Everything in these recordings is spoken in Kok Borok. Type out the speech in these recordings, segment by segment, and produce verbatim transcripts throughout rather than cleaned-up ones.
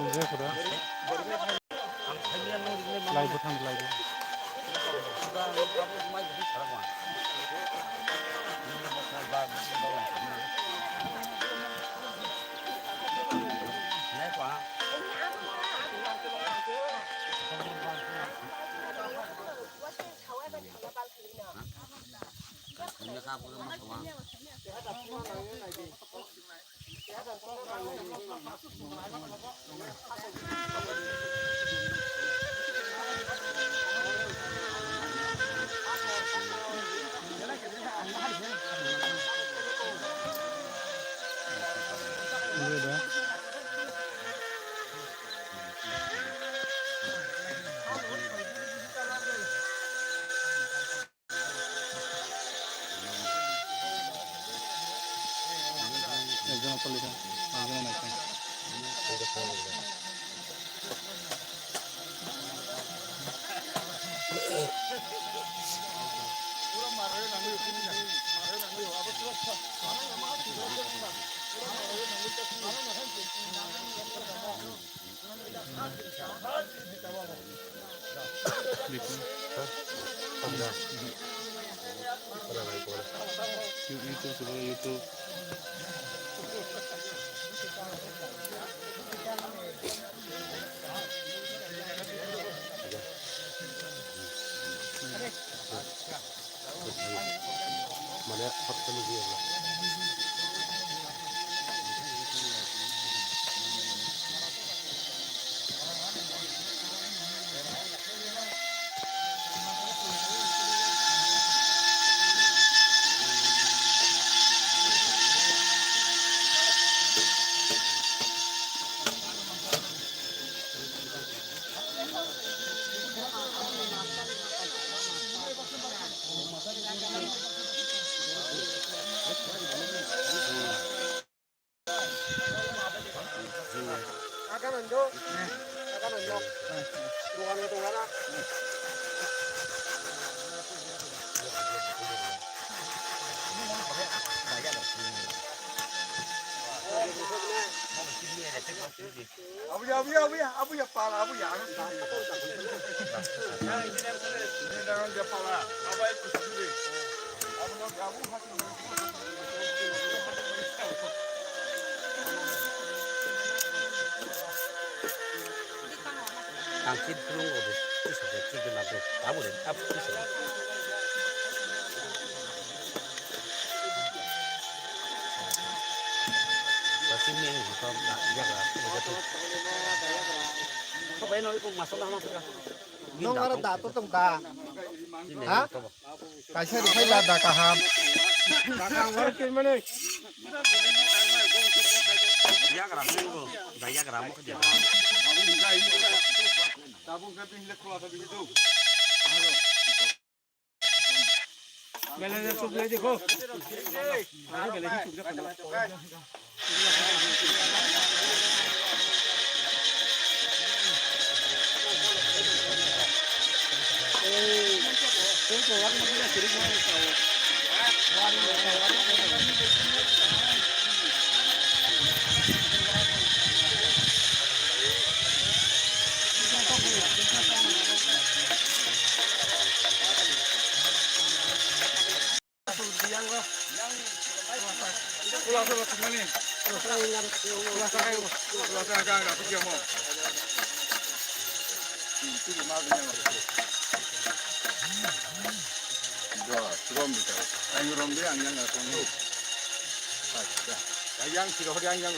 Live bo thang, live bo. YouTube, YouTube. Mane, hot khe nugwi abo. Abuya, abuya, abuya, abuya, pala, abuya. Ang khe phulung rok de, tisa de, kigna de, abo de, abo tisa de. Ba sini ang kau nak jaga, jaga tu. Kau bayar nol ikut masuk lah masuk lah. Nong arah dah tu tong dah. Ini ha? Kaisa rwphai la da kaham. Da kaham wngkha tongmani. Yagra hwngo, da yagra mo khe. Belai de chuk lai dekho. Belai de chuk lai. Yang sih, yang, yang,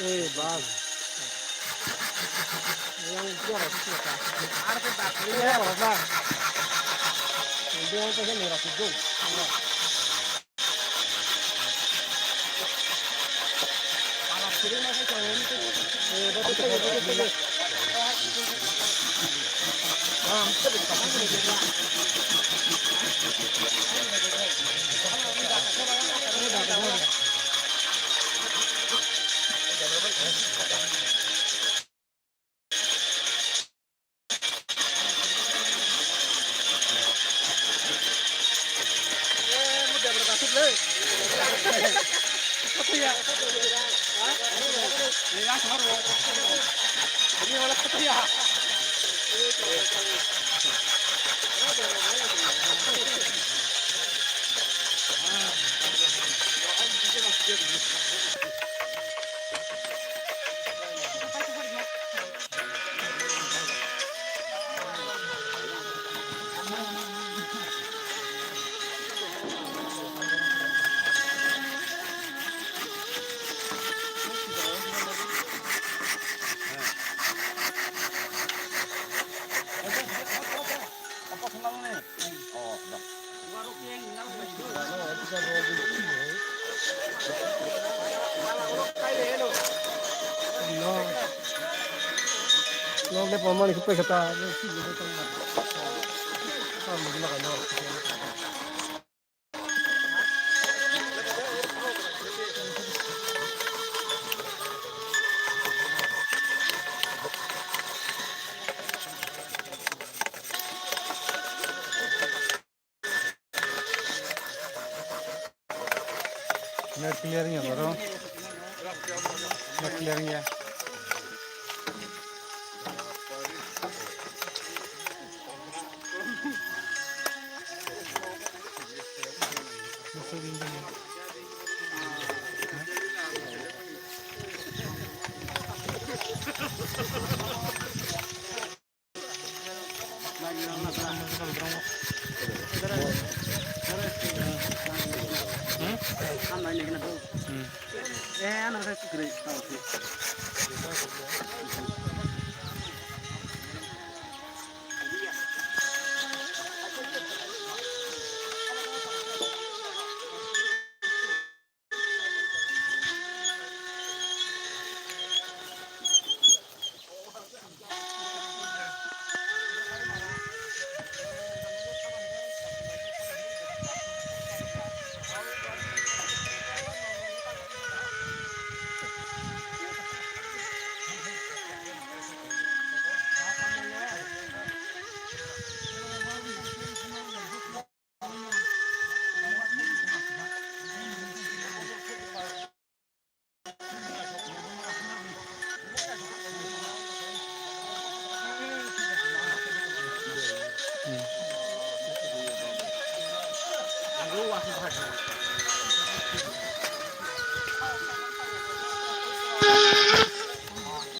eh, bas. Yang biar aku suka. Ada tak? Iya, bas. Dia apa sih merah hijau? Nok le pamani khe paikha ta. Net clear wngya boro. Net clear wngya.